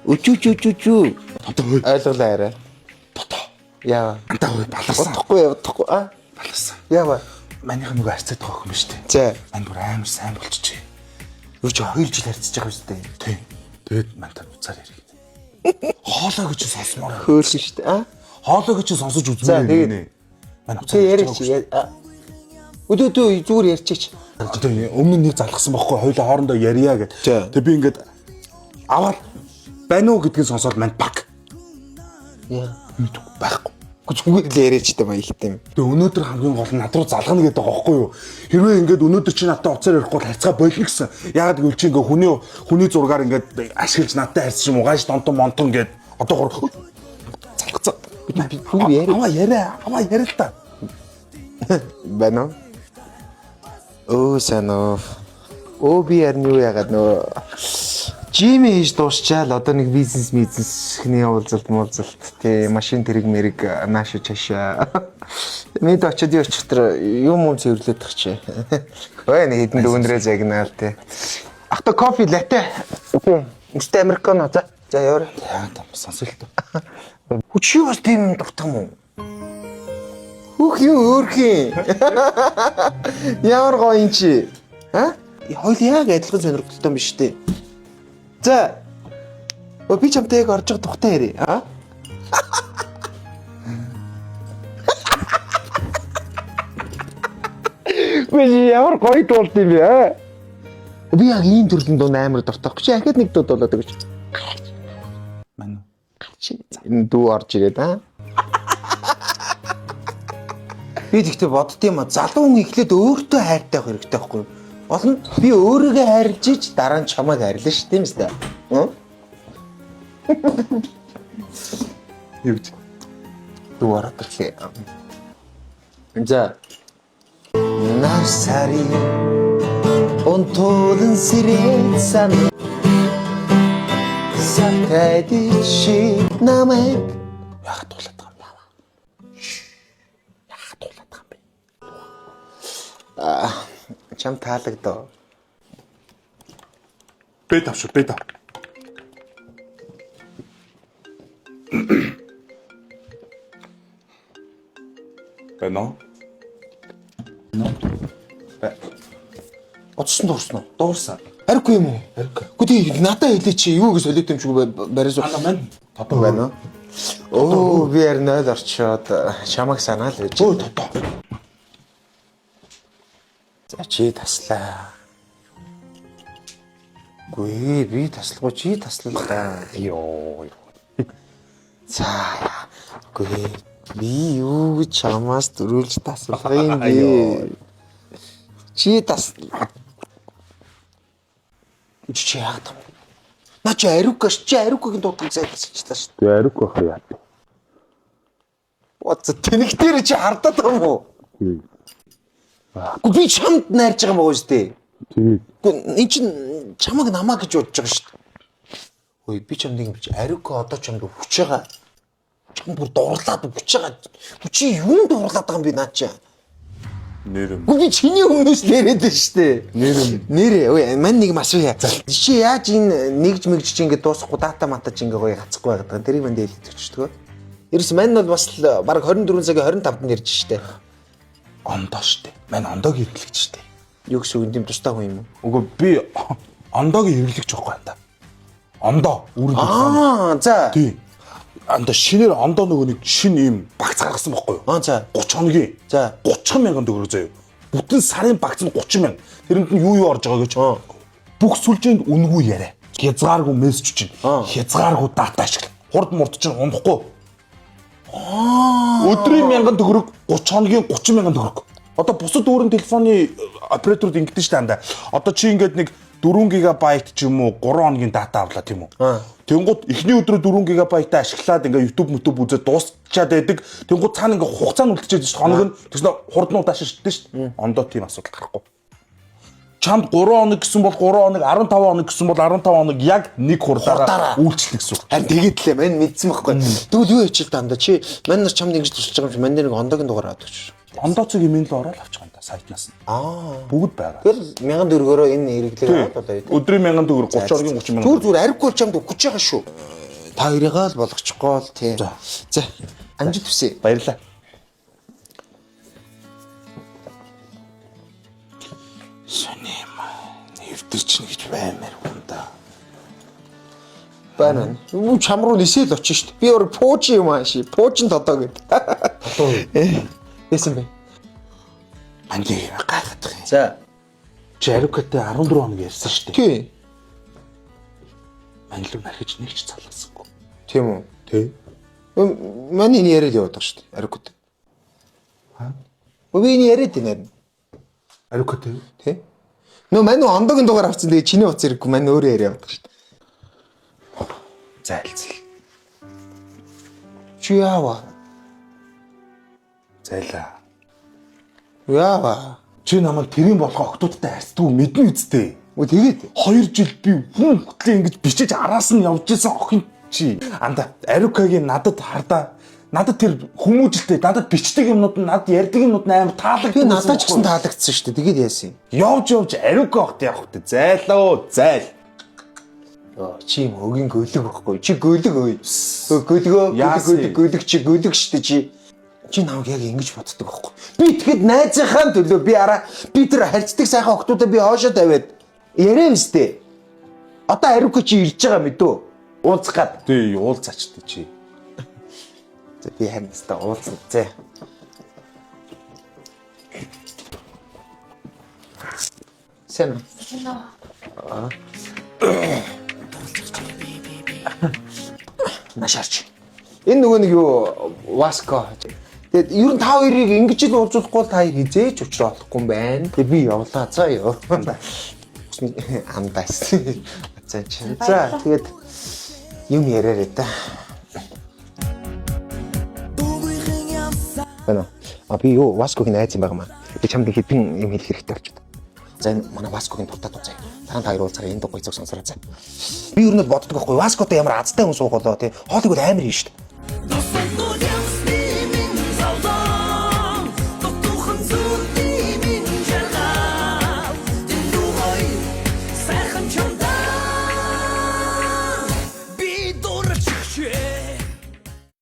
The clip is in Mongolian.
Өчүү чүү чүү чүү. Тотоо хөөе. Ойлголоо арай. Тотоо. Яа. Антаа хөөе баларсан. Удахгүй удахгүй а. Баларсан. Яа. Манийх нөгөө харьцаад байгаа охин биш үү? За. Мань бүр амар сайн болчихжээ. Юу чи 2 жил харьцаж байгаа юм шүү дээ. Тийм. Тэгээд мантай буцаар ярих. Хоолой гэж сонсомоор. Хөөрсөн шүү дээ. А? Хоолой гэж сонсож За, үзмээр тэгээд- юм. Мань Тэ буцаар яриач. Өдөө өдөө зүгээр ярьчихаач. Одоо өмнө нь нэг залгасан бохгүй хоёлаа хоорондоо ярья гэд. За. Тэгээ би ингээд аваад байна уу гэдгийг сонсоод мань баг. Яа. Мэдгүй байхгүй. Гү зүгээр л яриач та маягтай юм. Тэгээ өнөөдөр хамгийн гол нь над руу залгана гэдэг байгаа байхгүй юу? Хэрвээ ингээд өнөөдөр чи надтай уцаар ярихгүй бол харьцаа болно гэсэн. Яагаад гэвэл чи ингээд хүний зургаар ингээд ашиглаж надтай харьцсан юм уу? Гаш донтон монтон гэд одоо гур залгацсан. Би зүгээр яриа. Аваа яриа, аваа яриа л та. Байна уу? Өө санаа. Өө би харин юу яагаад нөгөө жими хийж дуусчаал одоо нэг бизнес бизнесхний уулзалт муулзалт тий машин тэрэг мэрэг нааша чашаа. Мэд очиод юу очих тэр юм юм цэвэрлээд тах чи. Ой нэг хэдэн дүүнрээ загнаал тий. Ахта кофе латте. Үстэй американо за. За яваарай. Яа та сонсол та. Хүү чи бас тийм юм дуртай юм уу? Хүүх юм өөрхийн. Ямар гоё юм чи? А? Хоёул яг адилхан сонирхолтой юм биш үү? За. Өө би чамтай яг орж байгаа тухтай ярив. А? Би ямар гоё дуулд юм бэ? А? Би яг ийм төрлийн дуун амар дуртай. Чи ахад нэг дуу дуулаад өгч. Мань. Чи энэ дүү орж ирээд аа. Би тэгтээ бодд юм а залуу хүн эхлээд өөртөө хайртай байх хэрэгтэй байхгүй юу? Гол нь би өөрийгөө хайрлаж ич дараа нь чамайг хайрлаа ш тийм үстэй. Хм? Юу гэж? Дүү ороод ирлээ. За. Нар сарын онтолон сэрээд сан сатадичи намайг Яагаад дуулаад байгаа юм бэ? Яагаад дуулаад байгаа юм бэ? чам таалагдав. Б5 шүү, Б5. Байна уу? Бэ. Утсан дуурсан уу? Дуурсан. Харихгүй юм уу? Харихгүй. Гэхдээ тий надад хэлээ чи юу гэж солиот юм шиг бариас. Ана мань. Тодоо байна уу? Оо би харин 0 орчоод чамайг санаал байж. Өө тодоо. За чи таслаа. Гүй би таслахгүй чи таслаа да. Йоо. За гүй би юу гэж чамаас дөрүүлж таслах юм бэ? Чи тас чи яагаад юм? Наа чи ариук ш чи ариукгийн дуудгийг сайн тасчихлаа шүү. Би ариук байх яа. Боц тэнэг дээр чи хардаад байгаа юм уу? Тий. Үгүй би чамд найрж байгаа юм байгаа шүү дээ. Тий. Үгүй эн чин чамаг намаа гэж бодож байгаа шүү дээ. Ой би чамд нэг юм чи ариук одоо чамд хүч байгаа. Чам бүр дурлаад хүч байгаа. Үгүй чи юунд дурлаад байгаа юм бэ наа чи? Нэрм. Үгүй би чиний өмнөөс нэрэд байна шүү дээ. Нэрм. Нэрээ. Ой мань нэг юм асууя. Чи яаж энэ нэгж мэгж чи ингэ дуусахгүй дата мата чи ингэ гоё гацхгүй байгаад байгаа. Тэрийг мань дээлж өгчдөг. Ерөөс мань бол бас л бараг 24 цагийн 25-нд ярьж штэ. Ондоо штэ. Мань ондоогийн хэрэглэгч штэ. Юу гэсэн үг юм тийм тустай хүн юм уу? Үгүй би ондоогийн хэрэглэгч байхгүй анда. Ондоо үүрэн төлсөн. Аа за. Тий. Анда шинээр ондоо нөгөө нэг шин ийм багц гаргасан байхгүй юу? Аа за. 30 хоногийн. За. 30 мянган төгрөг заяа. Бүтэн сарын багц нь 30 мянга. Тэрэнд нь юу юу орж байгаа гэж. Бүх сүлжээнд үнгүй яриа. Хязгааргүй мессеж чинь. Хязгааргүй дата ашигла. Хурд мурд чинь унахгүй. Өдрийн 1000 төгрөг, 30 хоногийн 30 мянган төгрөг. Одоо бусад өөрийн телефоны операторууд ингэдэж штэ андаа. Одоо чи ингээд нэг 4 гигабайт ч юм уу 3 хоногийн дата авлаа тийм үү? Тэнгууд эхний өдрөө 4 гигабайтаа ашиглаад ингээ YouTube YouTube үзээд дуусчаад байдаг. Тэнгууд цаана ингээ хугацаа нь үлдчихэд шүү дээ. Хоног нь тэгснэ хурд нь удаашаа шидэж шүү дээ. Ондоо тийм асуудал гарахгүй. Чамд 3 хоног гэсэн бол 3 хоног, 15 хоног гэсэн бол 15 хоног яг нэг хурдаараа Хурдаараа. үйлчлэх гэсэн үг. Харин тэгээд лээ мань мэдсэн байхгүй. Тэгвэл юу хийчих л дандаа чи мань нар чамд ингэж тусалж байгаа юм чи мань дээр нэг ондогийн дугаар аваад өгч. Ондоо цэг имэйл рүү ороод авчих юм да сайтнаас нь. Аа. Бүгд байгаа. Тэгэл 1000 төгрөгөөрөө энэ хэрэглээг аваад болоо. Өдрийн 1000 төгрөг 30 оргийн 30 мянган. Зүгээр зүгээр ариугүй чамд өгч байгаа шүү. Та хоёрыгаа л болгочихгоо л тий. За. За. Амжилт хүсье. Баярлалаа. Сони юм. Эвдэрч нэгж баймаар юм да. Байна. Юу чам руу нисэл очиж штт. Би өөр пууч юм ааши. Пуужин тодоо гэд. Одоо Яасан бэ? мандиг юм гайхах юм. За. Чи Ариукатай 14 хоног ярьсан шүү дээ. Тий. Манлуу нархиж нэг ч залгасангүй. Тийм үү? Тий. Манай энэ яриад яваад байгаа штт. Ариукад. Ха? Би энэ яриад байна. Ариукатай. Тий. Нөө мань ондогийн дугаар авсан. Тэгээ чиний утас ирэхгүй мань өөрөө яриад яваад байгаа штт. Зайлцал. Чи яава? Зайлаа. Яава? Чи намайг тэрийн болгоо октоудтай харьцдаг мэднэ үсттэй. Үгүй тэгээд 2 жил би хүн хөтлөө ингэж бичиж араас нь явж исэн охин чи. Анда Ариукагийн надад хардаа надад тэр хүмүүжлтэй надад бичдэг юмнууд нь надад ярьдаг юмнууд нь амар таалагдсан. би надад ч гэсэн таалагдсан шүү дээ. Тэгээд яасан юм? Явж явж Ариука огт явах хөтэ. Зайлаа зайл. Йоо, чи юм өгийн гөлөг байхгүй. Чи гөлөг өө. Гөлгөө Яасан гөлөг гөлөг чи гөлөг шүү дээ чи. Чи намайг яг ингэж боддог байхгүй. Би тэгэхэд найзынхаа төлөө би араа би тэр харьцдаг сайхан охтуудаа би хоошоо тавиад яриа өстэй. Одоо Ариука чи ирж байгаа мэдөө. Уулзах гад. Тий уулзаач тий чи. За би харин өстэй уулзна. За. Сайн уу? Машаарч. Энэ нөгөө нэг юу Васко. Тэгээд ер нь та хоёрыг ингэж л уулзуулахгүй бол та хоёр хизээч учраа олохгүй юм байна. Тэгээд би явлаа. За ёо. Амдаас. За чи. За тэгээд юм яриарэ та. Байна. А би юу Васкогийн найз юм байгаа маа. Би чамд хэдэн юм хэлэх хэрэгтэй болчиход. За энэ манай Васкогийн дуртай дуу заяа. Дараа нь та хоёр уулзаараа энэ дуу гоё зүг сонсороо заа. Би ер нь бол боддог байхгүй. Васкотой ямар азтай хүн суух болоо тий. Хоолыг бол амар юм шүү дээ.